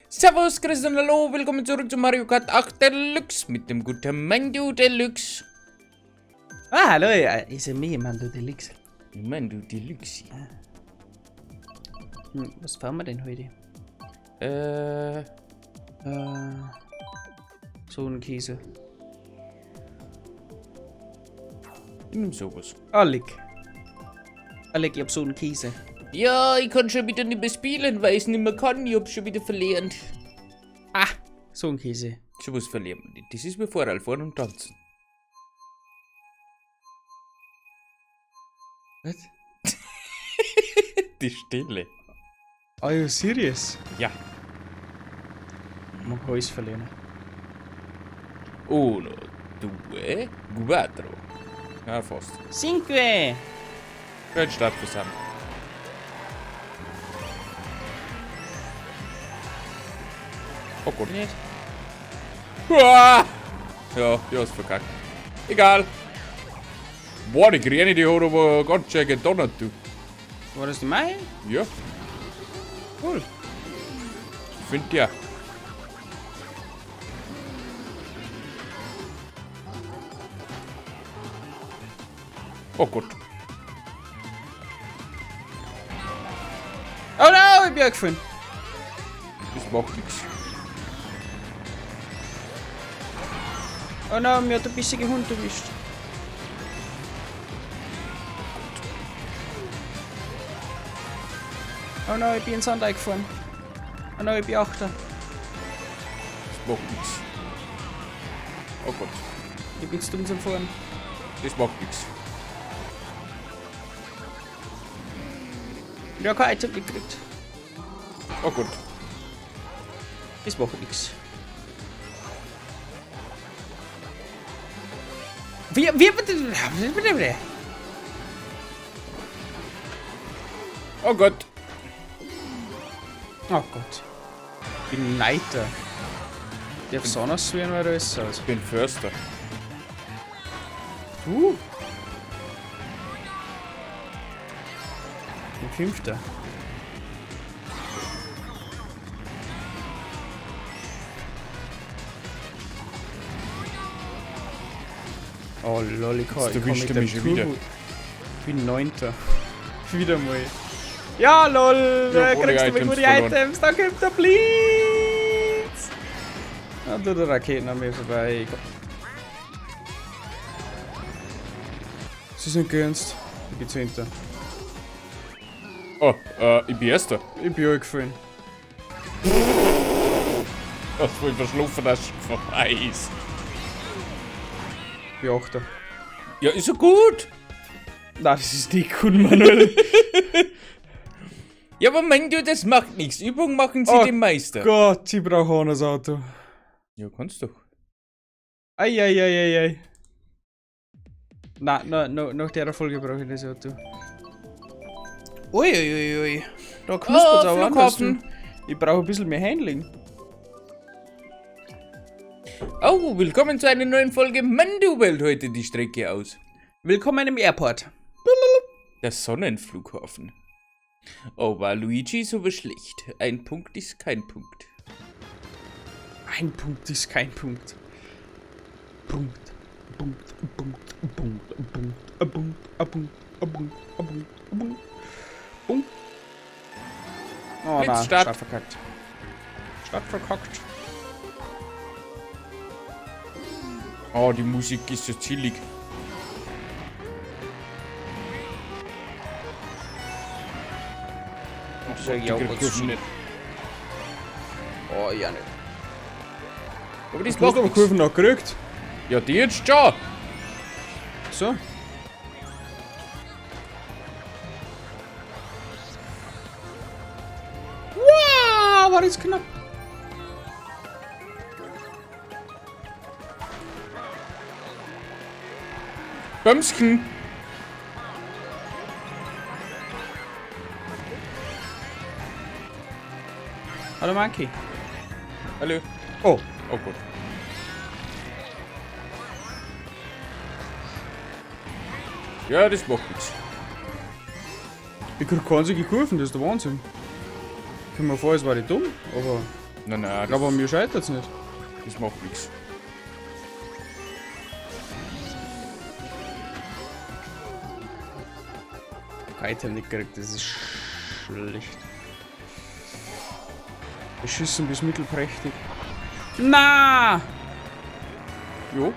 Servus, Chris und hallo, willkommen zurück zu Mario Kart 8 Deluxe mit dem guten Mando Deluxe. Ah, hallo, ja, ist ja mir Mando Deluxe. Mando Deluxe. Was fahren wir denn heute? So ein Käse. Nimm sowas. Alec. Alec, ich hab so einen Käse. Ja, ich kann schon wieder nicht mehr spielen, weil ich's nicht mehr kann. Ich hab's schon wieder verlernt. Ah, so ein Käse. Sowas verlernt man nicht. Das ist wie Fahrradfahren und Tanzen. Was? Die Stille. Are you serious? Ja. Man kann alles verlernen. Uno, due, quattro. Ja, fast. Cinque! Kein Start zusammen. Oh Gott. Nicht? Uah! Ja, ja, ist verkackt. Egal. Boah, die Grüne, die hat aber ganz schön gedonnert, du. War das die Mai? Ja. Cool. Find ja. Oh Gott. Oh no, ich bin angefallen. Das macht nix. Oh no, mir hat der bissige Hund erwischt. Oh no, ich bin in den Sand eingefahren. Oh no, ich bin Achter. Das macht nix. Oh Gott. Ich bin zu dumm zum Fahren. Das macht nix. Ich hab kein Item gekriegt. Oh Gott. Das macht nix. Wie, bitte. Oh Gott. Oh Gott. Ich bin Neiter. Ich darf so nass werden, weil da ist aus. Ich bin Förster. Du? Ich bin Fünfter. Oh lol, ich kann, Jetzt ich kann erwischt mit er dem mich schon wieder. Turbo. Ich bin Neunter. Wieder mal. Ja, lol, Ja, da kriegst du ohne mal gute Items verloren. Items, da kommt der Blitz. Und da der Raketen an mir vorbei. Sie sind geernst. Ich bin Zehnter. Oh, ich bin Erster. Ich bin auch gefallen. Das wohl verschlafen, dass es schon vorbei ist. Ich bin Achter. Ja, ist ja gut. Nein, das ist nicht gut, Manuel. Ja, aber Mando, das macht nichts. Übung machen sie Oh dem Meister. Gott, ich brauche auch noch ein Auto. Ja, kannst doch. Ei, ei, ei, ei, ei. Na, na, na, nach der Folge brauche ich das Auto. Ui, ui, ui, ui. Da knuspert's Oh, aber anders. Flughafen. Ich brauche ein bisschen mehr Handling. Oh, willkommen zu einer neuen Folge Mando wählt heute die Strecke aus. Willkommen im Airport. Der Sonnenflughafen. Oh, war Luigi ist aber schlecht. Ein Punkt ist kein Punkt. Ein Punkt ist kein Punkt. Punkt. Punkt, Punkt, Punkt, Punkt, Punkt, Punkt, Punkt, Punkt, Punkt, Punkt. Oh nein, Blitzstart. Start verkackt. Start verkackt. Oh, die Musik ist so chillig. Das ist eigentlich auch Die ganz Kurven schön. nicht. Oh, ja nicht. Aber das Du hast macht aber nichts. Kurven noch gekriegt. Ja, die jetzt schon. So. Wow, war das knapp. Bömschen. Hallo Monkey. Hallo. Oh. Oh Gott. Ja, das macht nichts. Ich krieg keine einzige Kurven, das ist der Wahnsinn. Ich komm mir vor, es war nicht dumm, aber. Nein, nein. Ich glaube, an mir scheitert es nicht. Das macht nichts. Item nicht gekriegt, das ist schlecht. Beschissen bis mittelprächtig. Na! Jo.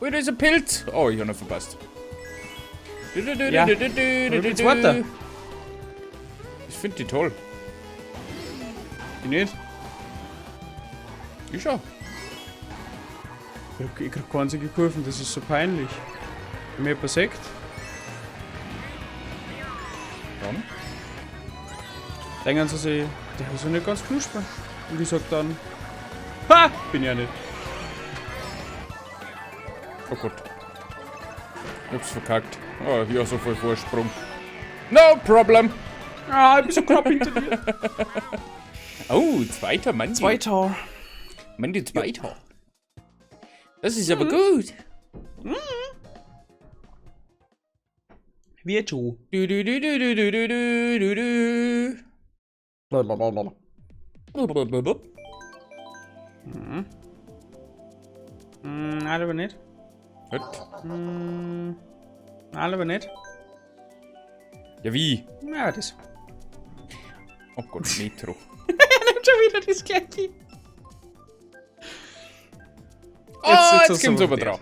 Ui, da ist ein Pilz. Oh, ich hab noch verpasst. Ja. Ich bin Zweiter. Das finde ich toll. Ich nicht. Ich schon. Ich krieg keine einzige Kurven, das ist so peinlich. Wenn mir jemand sagt, Dann? denken sie sich, der ist ja nicht ganz knusper. Und ich sag dann, ha! Bin ja nicht. Oh Gott. Ich hab's verkackt. Oh, hier so viel Vorsprung. No problem. Ah, ich bin so knapp hinter dir. Oh, zweiter Mann. Zweiter. Mann, zweiter. Das ist aber gut. Wie Joe. Du, du, du, du, du, du, du, du, du. Blablabla. Blablabla. Mhm. Nein, aber nicht. Gut. Nein, aber nicht. Ja, wie? Ja, das. Oh Gott, Metro. Er nimmt schon wieder das gleiche. Oh, jetzt jetzt hast du kommt's aber aber drauf.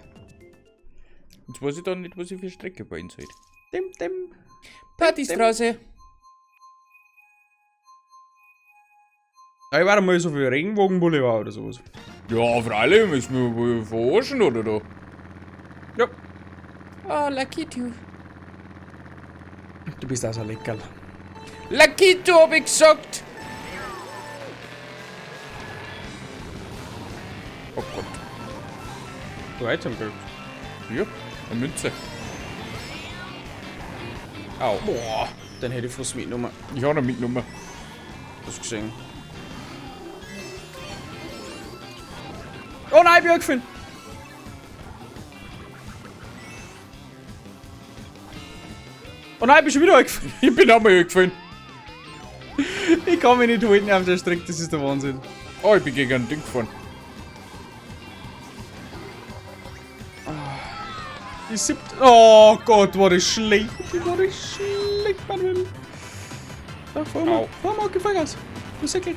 Jetzt weiß ich dann nicht, was ich für Strecke bauen soll. Dim, dim. Partystraße. Ja, ich war mal so viel Regenbogenboulevard oder sowas. Ja, freilich, müssen wir wohl verarschen, oder da? Ja. Ah, Lucky du. Du bist auch so leckerl. Lucky du, hab ich gesagt! Oh Gott. Du Item gekriegt. Ja, eine Münze. Au. Boah, den hätte ich fast mitgenommen. Ich hab noch mitgenommen. Hast du gesehen? Oh nein, ich bin angefallen. Oh nein, ich bin schon wieder angefallen. Ich bin auch mal angefallen. Ich kann mich nicht halten auf der Strecke, das ist der Wahnsinn. Oh, ich bin gegen ein Ding gefahren. Die siebte. Oh Gott, war das schlecht. War das schlecht, Manuel. Da, fahr mal. Au. Fahr mal, gib Vollgas. Du Säckel.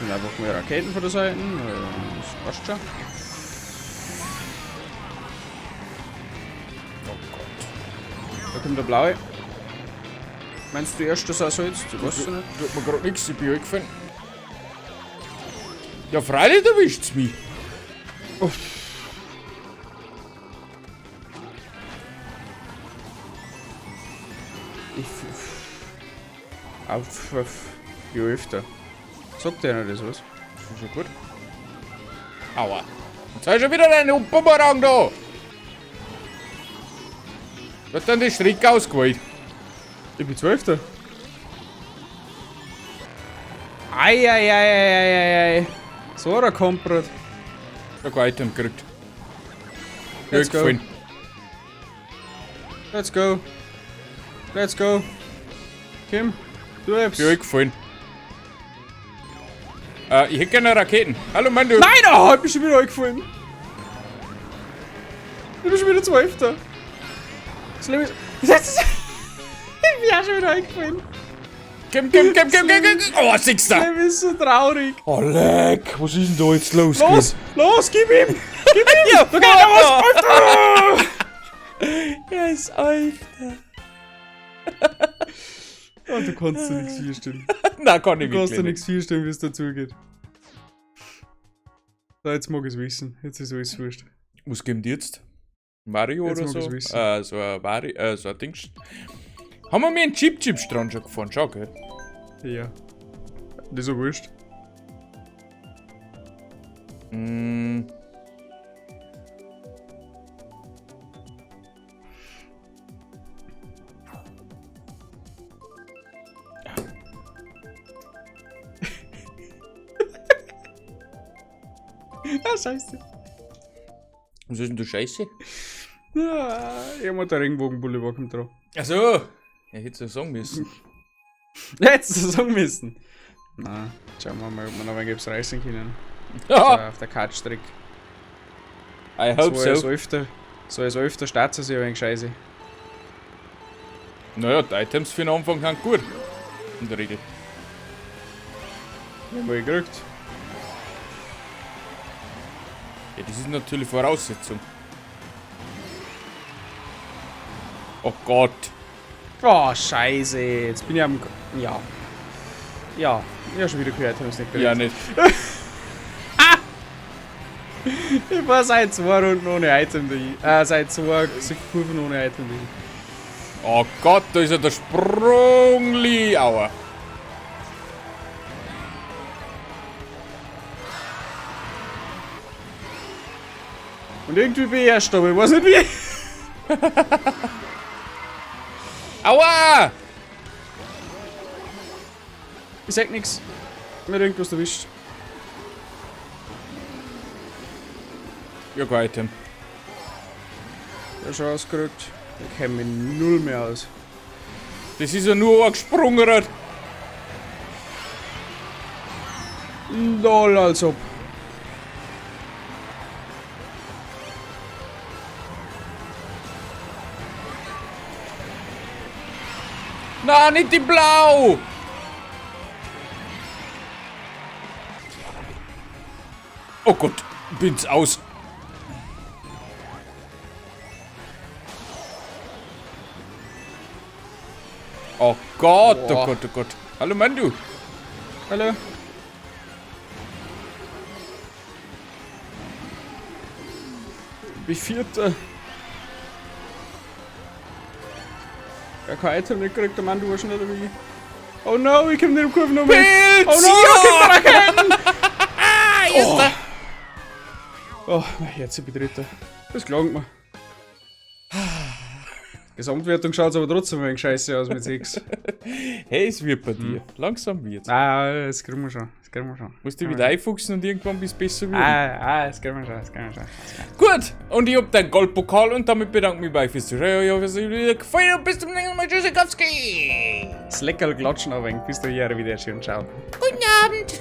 Und einfach mehr Raketen von der Seite. Das passt schon. Oh Gott. Da kommt der blaue. Meinst du erst, dass er so jetzt? Du weißt du nicht. Tut mir grad nix, ich bin angefallen. Ja, freilich erwischt's mich. Uff. Ich. Auf, auf. Ja, öfter. Sagt der einer das was? Ist schon gut. Aua. Jetzt hab ich schon wieder deinen Bumerang da. Wird dann die Strecke ausgewählt. Ich bin 12. Eieieiei. So, da kommt grad. Ich hab kein Item gekriegt. Let's go. Gefallen. Let's go. Let's go. Kim, du hab's. Bin gefallen. Ich hätte gerne Raketen. Hallo Mann, du. Nein, oh, ich bin schon wieder eingefallen. Ich bin schon wieder 12. Das Leben ist. Ich bin auch schon wieder eingefallen. Kim, Kim, Kim, Kim, Kim, Kim. Oh, Sechster. Das Leben ist so traurig. Oh, leck. Was ist denn da jetzt los? Los, los, gib ihm! Gib ihm! Ja, da geht noch was! Er ist Alter. Oh, du kannst dir nichts vorstellen. Na, kann ich Du kannst wirklich dir nicht. nichts vorstellen, wie es dazu geht. So, jetzt mag ich es wissen. Jetzt ist alles wurscht. Was gibt jetzt? Mario Jetzt oder mag so? ich's wissen. So ein Vari so ein Ding. Haben wir mir einen Chip Chip Strand schon gefahren? Schau, gell? Ja. Das ist so wurscht. Mm. Ah, scheiße. Was ist denn du Scheiße? Ah, ich hab der Regenbogenboulevard kommt drauf. Achso, ich hätte so sagen müssen. Hättest du sagen müssen. Na, schauen wir mal, ob wir noch ein wenig reißen können. So, Ja, auf der Kartstrecke. I hope So so. als öfter, so als öfter startet sich ein wenig scheiße. Naja, die Items für den Anfang sind gut. In der Regel. Haben wir gekriegt. Ja, das ist natürlich Voraussetzung. Oh Gott. Oh, scheiße. Jetzt bin ich am... Ja. Ja. Ich hab schon wieder keine Items nicht gekriegt. Ja, nicht. Ich war seit 2 Runden ohne Item dahin. Seit 2 Kurven ohne Item dahin. Oh Gott, da ist ja der Sprungli. Aua. Und irgendwie bin ich erst, aber ich weiß nicht wie. Aua! Ich sag nix. Mir hat irgendwas erwischt. Ja, kein Item. Der ist schon ausgerückt. Ich kenn mich null mehr aus. Das ist ja nur ein gesprungen. Lol, als ob. Na, nicht die Blau! Oh Gott, bin's aus. Oh Gott, oh Boah. Gott, oh Gott. Hallo Mandu. Hallo. Wie vierter. Ja, kein Item nicht gekriegt, der Mann, du warst schneller wie ich. Oh no, ich komm nicht um Kurven um. Pilz! Oh no, ja! ich komm da rein! Oh. Oh, mein Herz, ich bin Dritter. Das gelangt mir. Gesamtwertung schaut aber trotzdem ein wenig scheiße aus mit 6. Hey, es wird bei dir. Langsam wird's. Ah, das kriegen wir schon. Das kriegen wir schon. Musst du wieder einfuchsen und irgendwann bist du besser geworden. Ah, das kriegen wir schon, das kriegen wir schon. Gut, und ich hab deinen Goldpokal und damit bedanke ich mich bei euch fürs Zuschauen. Ich hoffe, es hat euch wieder gefallen und bis zum nächsten Mal. Tschüssikowski! Das Leckerl klatschen ein wenig. Bis du hier wieder schön. Ciao. Guten Abend!